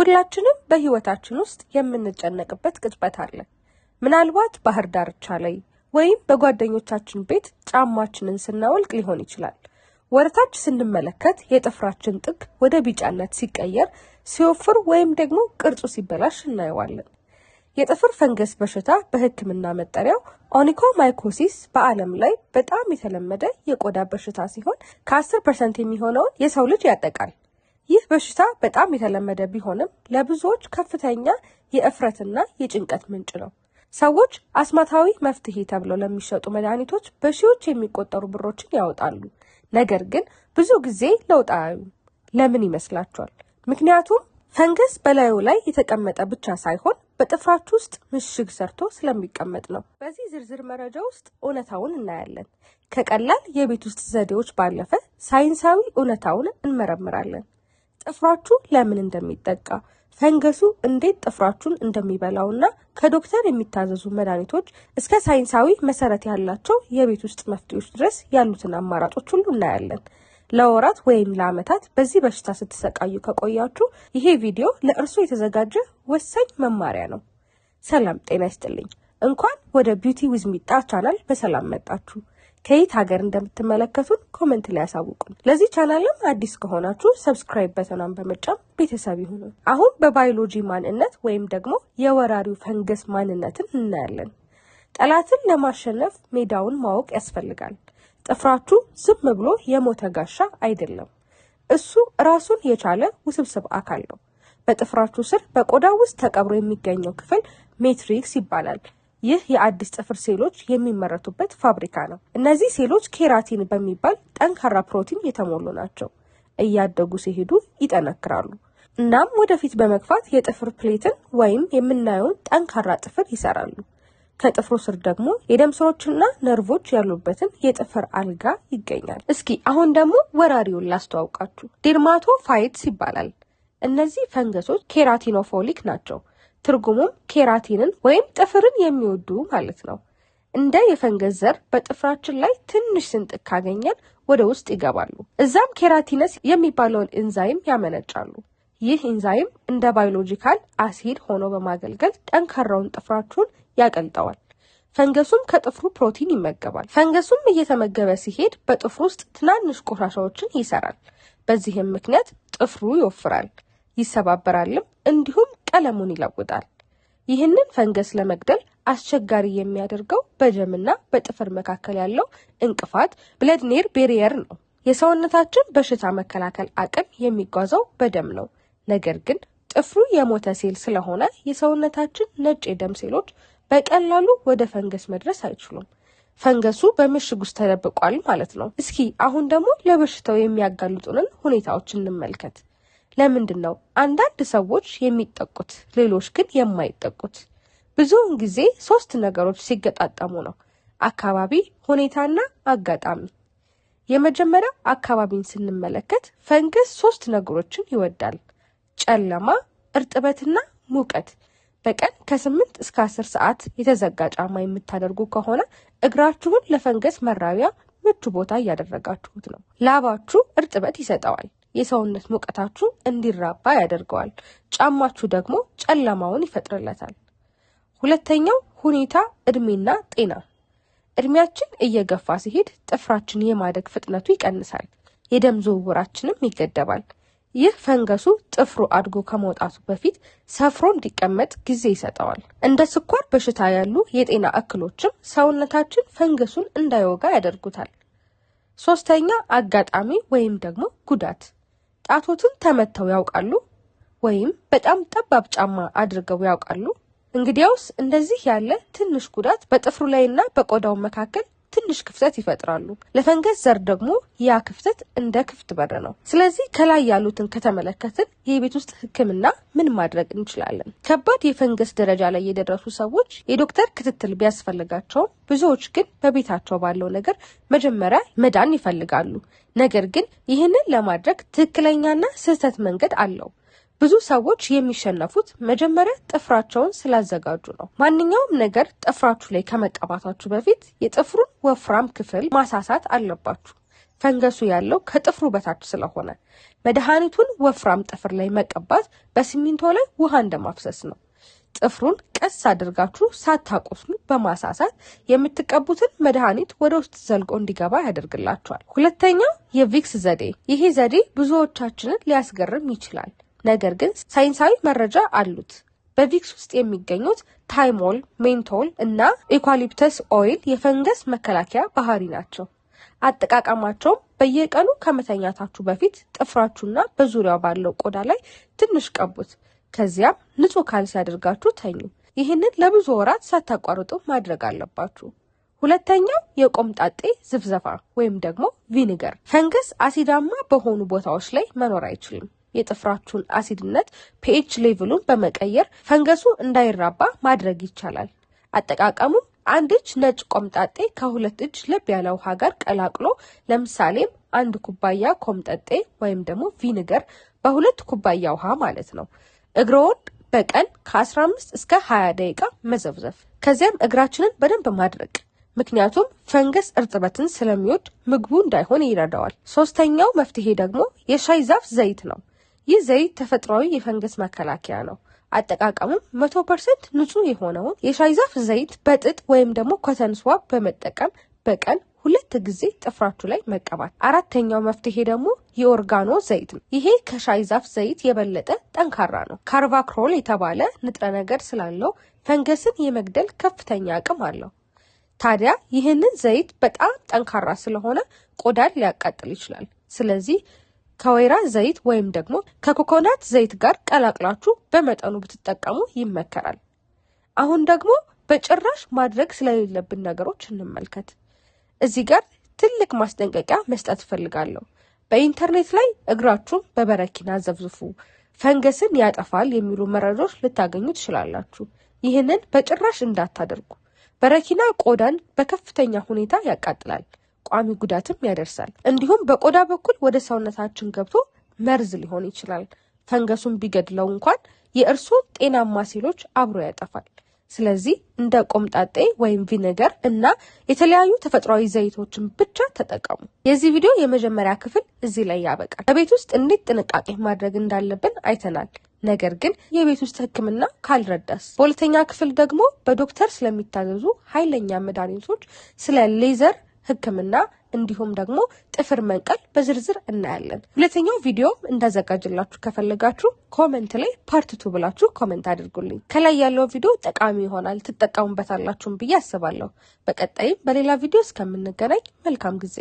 ሁላችንም በህይወታችን ውስጥ የምንጨነቅበት ቅጽበት አለ። ምናልባት ባህር ዳርቻ ላይ ወይም በጓደኞቻችን ቤት ጫማችንን ስናወልቅ ሊሆን ይችላል። ወደታች ስንመለከት የጥፍራችን ጥግ ወደ ቢጫነት ሲቀየር፣ ሲወፍር ወይም ደግሞ ቅርጹ ሲበላሽ እናየዋለን። የጥፍር ፈንገስ በሽታ፣ በሕክምና መጠሪያው onychomycosis፣ በዓለም ላይ በጣም የተለመደ የቆዳ በሽታ ሲሆን ከ10% የሚሆነውን የሰው ልጅ ያጠቃል። ይህ በሽታ በጣም የተለመደ ቢሆንም ለብዙዎች ከፍተኛ የእፍረትና የጭንቀት ምንጭ ነው። ሰዎች አስማታዊ መፍትሄ ተብለው ለሚሸጡ መድኃኒቶች በሺዎች የሚቆጠሩ ብሮችን ያወጣሉ። ነገር ግን ብዙ ጊዜ ለውጥ አያዩም። ለምን ይመስላችኋል? ምክንያቱም ፈንገስ በላዩ ላይ የተቀመጠ ብቻ ሳይሆን በጥፍራችሁ ውስጥ ምሽግ ሰርቶ ስለሚቀመጥ ነው። በዚህ ዝርዝር መረጃ ውስጥ እውነታውን እናያለን። ከቀላል የቤት ውስጥ ዘዴዎች ባለፈ ሳይንሳዊ እውነታውን እንመረምራለን። ጥፍራችሁ ለምን እንደሚጠቃ፣ ፈንገሱ እንዴት ጥፍራችሁን እንደሚበላውና ከዶክተር የሚታዘዙ መድኃኒቶች እስከ ሳይንሳዊ መሰረት ያላቸው የቤት ውስጥ መፍትሄዎች ድረስ ያሉትን አማራጮች ሁሉ እናያለን። ለወራት ወይም ለዓመታት በዚህ በሽታ ስትሰቃዩ ከቆያችሁ ይሄ ቪዲዮ ለእርሱ የተዘጋጀ ወሳኝ መማሪያ ነው። ሰላም ጤና ይስጥልኝ። እንኳን ወደ Beauty with ሚጣ ቻናል በሰላም መጣችሁ። ከየት ሀገር እንደምትመለከቱን comment ላይ ያሳውቁን። ለዚህ ቻናልም አዲስ ከሆናችሁ subscribe button ኗን በመጫን ቤተሰብ ይሁኑ። አሁን በባዮሎጂ ማንነት ወይም ደግሞ የወራሪው ፈንገስ ማንነትን እናያለን። ጠላትን ለማሸነፍ ሜዳውን ማወቅ ያስፈልጋል። ጥፍራችሁ ዝም ብሎ የሞተ ጋሻ አይደለም። እሱ ራሱን የቻለ ውስብስብ አካል ነው። በጥፍራችሁ ስር በቆዳ ውስጥ ተቀብሮ የሚገኘው ክፍል matrix ይባላል። ይህ የአዲስ ጥፍር ሴሎች የሚመረቱበት ፋብሪካ ነው። እነዚህ ሴሎች keratin በሚባል ጠንካራ ፕሮቲን የተሞሉ ናቸው። እያደጉ ሲሄዱ ይጠነክራሉ። እናም ወደፊት በመግፋት የጥፍር plate ን ወይም የምናየውን ጠንካራ ጥፍር ይሰራሉ። ከጥፍሩ ስር ደግሞ የደም ስሮችና ነርቮች ያሉበትን የጥፍር አልጋ ይገኛል። እስኪ አሁን ደግሞ ወራሪውን ላስተዋውቃችሁ። Dermatophytes ይባላል። እነዚህ ፈንገሶች keratinophilic ናቸው። ትርጉሙም keratin ን ወይም ጥፍርን የሚወዱ ማለት ነው። እንደ የፈንገስ ዘር በጥፍራችን ላይ ትንሽ ስንጥቅ ካገኘን ወደ ውስጥ ይገባሉ። እዛም keratinase የሚባለውን ኢንዛይም ያመነጫሉ። ይህ ኢንዛይም እንደ biological አሲድ ሆኖ በማገልገል ጠንካራውን ጥፍራችሁን ያቀልጠዋል። ፈንገሱም ከጥፍሩ ፕሮቲን ይመገባል። ፈንገሱም እየተመገበ ሲሄድ በጥፍሩ ውስጥ ትናንሽ ቆሻሻዎችን ይሰራል። በዚህም ምክንያት ጥፍሩ ይወፍራል፣ ይሰባበራልም፣ እንዲሁም ቀለሙን ይለውጣል። ይህንን ፈንገስ ለመግደል አስቸጋሪ የሚያደርገው በደምና በጥፍር መካከል ያለው እንቅፋት blood nerve barrier ነው። የሰውነታችን በሽታ መከላከል አቅም የሚጓዘው በደም ነው። ነገር ግን ጥፍሩ የሞተ ሴል ስለሆነ የሰውነታችን ነጭ የደም ሴሎች በቀላሉ ወደ ፈንገስ መድረስ አይችሉም። ፈንገሱ በምሽግ ውስጥ ተደብቋል ማለት ነው። እስኪ አሁን ደግሞ ለበሽታው የሚያጋልጡንን ሁኔታዎች እንመልከት። ለምንድን ነው አንዳንድ ሰዎች የሚጠቁት፣ ሌሎች ግን የማይጠቁት? ብዙውን ጊዜ ሶስት ነገሮች ሲገጣጠሙ ነው፦ አካባቢ፣ ሁኔታና አጋጣሚ። የመጀመሪያው አካባቢን ስንመለከት ፈንገስ ሶስት ነገሮችን ይወዳል፦ ጨለማ፣ እርጥበትና ሙቀት። በቀን ከ8 እስከ 10 ሰዓት የተዘጋ ጫማ የምታደርጉ ከሆነ እግራችሁን ለፈንገስ መራቢያ ምቹ ቦታ እያደረጋችሁት ነው። ላባችሁ እርጥበት ይሰጠዋል። የሰውነት ሙቀታችሁ እንዲራባ ያደርገዋል። ጫማችሁ ደግሞ ጨለማውን ይፈጥርለታል። ሁለተኛው ሁኔታ እድሜና ጤና። እድሜያችን እየገፋ ሲሄድ ጥፍራችን የማደግ ፍጥነቱ ይቀንሳል፣ የደም ዝውውራችንም ይገደባል። ይህ ፈንገሱ ጥፍሩ አድጎ ከመውጣቱ በፊት ሰፍሮ እንዲቀመጥ ጊዜ ይሰጠዋል። እንደ ስኳር በሽታ ያሉ የጤና እክሎችም ሰውነታችን ፈንገሱን እንዳይወጋ ያደርጉታል። ሶስተኛ አጋጣሚ ወይም ደግሞ ጉዳት። ጣቶትን ተመተው ያውቃሉ? ወይም በጣም ጠባብ ጫማ አድርገው ያውቃሉ? እንግዲያውስ እንደዚህ ያለ ትንሽ ጉዳት በጥፍሩ ላይና በቆዳው መካከል ትንሽ ክፍተት ይፈጥራሉ። ለፈንገስ ዘር ደግሞ ያ ክፍተት እንደ ክፍት በር ነው። ስለዚህ ከላይ ያሉትን ከተመለከትን የቤት ውስጥ ሕክምና ምን ማድረግ እንችላለን? ከባድ የፈንገስ ደረጃ ላይ የደረሱ ሰዎች የዶክተር ክትትል ቢያስፈልጋቸውም ብዙዎች ግን በቤታቸው ባለው ነገር መጀመሪያ መዳን ይፈልጋሉ። ነገር ግን ይህንን ለማድረግ ትክክለኛና ስህተት መንገድ አለው። ብዙ ሰዎች የሚሸነፉት መጀመሪያ ጥፍራቸውን ስላዘጋጁ ነው። ማንኛውም ነገር ጥፍራችሁ ላይ ከመቀባታችሁ በፊት የጥፍሩን ወፍራም ክፍል ማሳሳት አለባችሁ። ፈንገሱ ያለው ከጥፍሩ በታች ስለሆነ መድኃኒቱን ወፍራም ጥፍር ላይ መቀባት በሲሚንቶ ላይ ውሃ እንደማፍሰስ ነው። ጥፍሩን ቀስ አድርጋችሁ ሳታቆስሉ በማሳሳት የምትቀቡትን መድኃኒት ወደ ውስጥ ዘልቆ እንዲገባ ያደርግላችኋል። ሁለተኛው የ Vicks ዘዴ። ይሄ ዘዴ ብዙዎቻችንን ሊያስገርም ይችላል። ነገር ግን ሳይንሳዊ መረጃ አሉት። በ Vicks ውስጥ የሚገኙት thymol፣ menthol እና eucalyptus oil የፈንገስ መከላከያ ባህሪ ናቸው። አጠቃቀማቸውም በየቀኑ ከመተኛታችሁ በፊት ጥፍራችሁና በዙሪያው ባለው ቆዳ ላይ ትንሽ ቀቡት። ከዚያም ንጹህ ካልሲ አድርጋችሁ ተኙ። ይህንን ለብዙ ወራት ሳታቋርጡ ማድረግ አለባችሁ። ሁለተኛው የቆምጣጤ ዝፍዘፋ ወይም ደግሞ vinegar። ፈንገስ አሲዳማ በሆኑ ቦታዎች ላይ መኖር አይችልም። የጥፍራችሁን አሲድነት pH level ኡን በመቀየር ፈንገሱ እንዳይራባ ማድረግ ይቻላል። አጠቃቀሙም አንድ እጅ ነጭ ቆምጣጤ ከ2 እጅ ለብ ያለ ውሃ ጋር ቀላቅሎ፣ ለምሳሌም 1 ኩባያ ኮምጠጤ ወይም ደግሞ vinegar በ2 ኩባያ ውሃ ማለት ነው። እግሮን በቀን ከ15 እስከ 20 ደቂቃ መዘፍዘፍ። ከዚያም እግራችንን በደንብ ማድረቅ። ምክንያቱም ፈንገስ እርጥበትን ስለሚወድ ምግቡ እንዳይሆን ይረዳዋል። ሶስተኛው መፍትሄ ደግሞ የሻይ ዛፍ ዘይት ነው። ይህ ዘይት ተፈጥሯዊ የፈንገስ መከላከያ ነው። አጠቃቀሙም 100% ንጹህ የሆነውን የሻይ ዛፍ ዘይት በጥጥ ወይም ደግሞ cotton swab በመጠቀም በቀን 2 ጊዜ ጥፍራችሁ ላይ መቀባት። አራተኛው መፍትሄ ደግሞ የ oregano ዘይት ነው። ይሄ ከሻይ ዛፍ ዘይት የበለጠ ጠንካራ ነው። carvacrol የተባለ ንጥረ ነገር ስላለው ፈንገስን የመግደል ከፍተኛ አቅም አለው። ታዲያ ይህንን ዘይት በጣም ጠንካራ ስለሆነ ቆዳን ሊያቃጥል ይችላል። ስለዚህ ከወይራ ዘይት ወይም ደግሞ ከኮኮናት ዘይት ጋር ቀላቅላችሁ በመጠኑ ብትጠቀሙ ይመከራል። አሁን ደግሞ በጭራሽ ማድረግ ስለሌለብን ነገሮች እንመልከት። እዚህ ጋር ትልቅ ማስጠንቀቂያ መስጠት እፈልጋለሁ። በኢንተርኔት ላይ እግራችሁን በበረኪና ዘፍዝፉ፣ ፈንገስን ያጠፋል የሚሉ መረጃዎች ልታገኙ ትችላላችሁ። ይህንን በጭራሽ እንዳታደርጉ። በረኪና ቆዳን በከፍተኛ ሁኔታ ያቃጥላል፣ ቋሚ ጉዳትም ያደርሳል። እንዲሁም በቆዳ በኩል ወደ ሰውነታችን ገብቶ መርዝ ሊሆን ይችላል። ፈንገሱን ቢገድለው እንኳን የእርሱን ጤናማ ሴሎች አብሮ ያጠፋል። ስለዚህ እንደ ቆምጣጤ ወይም vinegar እና የተለያዩ ተፈጥሯዊ ዘይቶችን ብቻ ተጠቀሙ። የዚህ ቪዲዮ የመጀመሪያ ክፍል እዚህ ላይ ያበቃል። በቤት ውስጥ እንዴት ጥንቃቄ ማድረግ እንዳለብን አይተናል። ነገር ግን የቤት ውስጥ ሕክምና ካልረዳስ? በሁለተኛ ክፍል ደግሞ በዶክተር ስለሚታዘዙ ኃይለኛ መድኃኒቶች፣ ስለ ሌዘር ሕክምና እንዲሁም ደግሞ ጥፍር መንቀል በዝርዝር እናያለን። ሁለተኛው ቪዲዮም እንዳዘጋጅላችሁ ከፈለጋችሁ comment ላይ part 2 ብላችሁ comment አድርጉልኝ። ከላይ ያለው ቪዲዮ ጠቃሚ ይሆናል፣ ትጠቀሙበታላችሁም ብዬ አስባለሁ። በቀጣይም በሌላ ቪዲዮ እስከምንገናኝ መልካም ጊዜ።